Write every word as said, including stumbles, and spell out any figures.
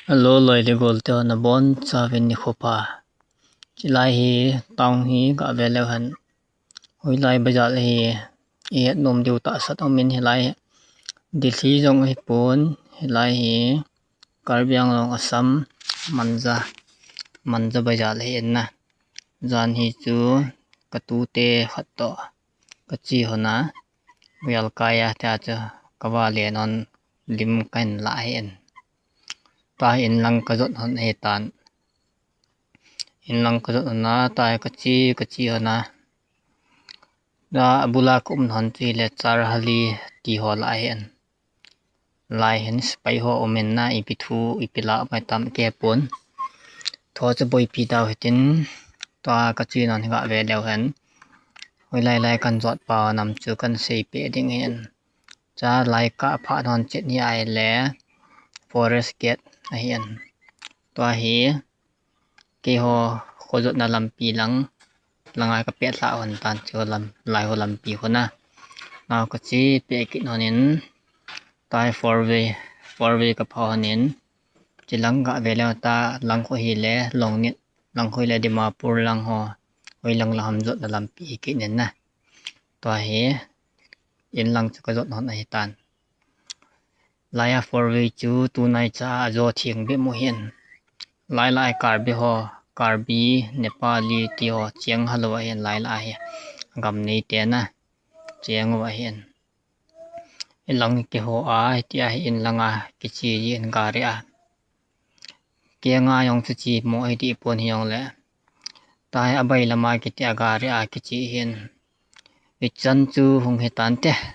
Hello, loi le gol te ho, nabonchauvin nikho pha. Chulai hi town hi gave leu hen, hoilai bazar hi ihet nom diu tahsan umin, hilai hi Delhi jong ahipon, hilai hi Karbi Anglong, Assam, Manja, Manja bazar hi in na. Jan hi chu katute khat toh kache hon a, Vuialkai a tia chu kavale non lim kahin lah ahin. Tua hi inlang kajot hon ahitan. Inlang kajot hon a, tua hi kache, kache hon a, tua abula kaum hon chu hile Charhali ti ho lah ahin. Lai hin sepai ho umin na, ipi thu ipi lah mai tam kahepon. Tho chu boipi tau hitin, tua kache non hi gave leu hen, hoilai lai kahin jot pa nam chu kahin seipeh ding ahin. Chulai kaphat hon chet hi ahile Forest Gate ahin. Tua hi keiho khojotna lampi lang, langa kapet lhah hon tan, chu lam, lai ho lampi hon a. Nao kache peh kit hon in, tua hi four way, four way kapha hon in, chulang gave leu ta lang khu hile Longnit, lang khu hile Dimapur lang ho, hoilang lang ham jotna lampi hi kit in na. Tua hi inlang chu kajot hon ahitan. Laiya four way chu tunaicha ajo theng bep u ahin. Lai lah a Karbi ho, Karbi, Nepali ti ho cheng halou ahin, lai lah a hi gam neite na cheng u ahin. Inlang kiho a, hitia hi inlanga kiche ji in gari a. Kenga jong chu che mo hiti pon hijongle, tua hi abai lama kitia gari a kiche hin, hichan chu hung hitante.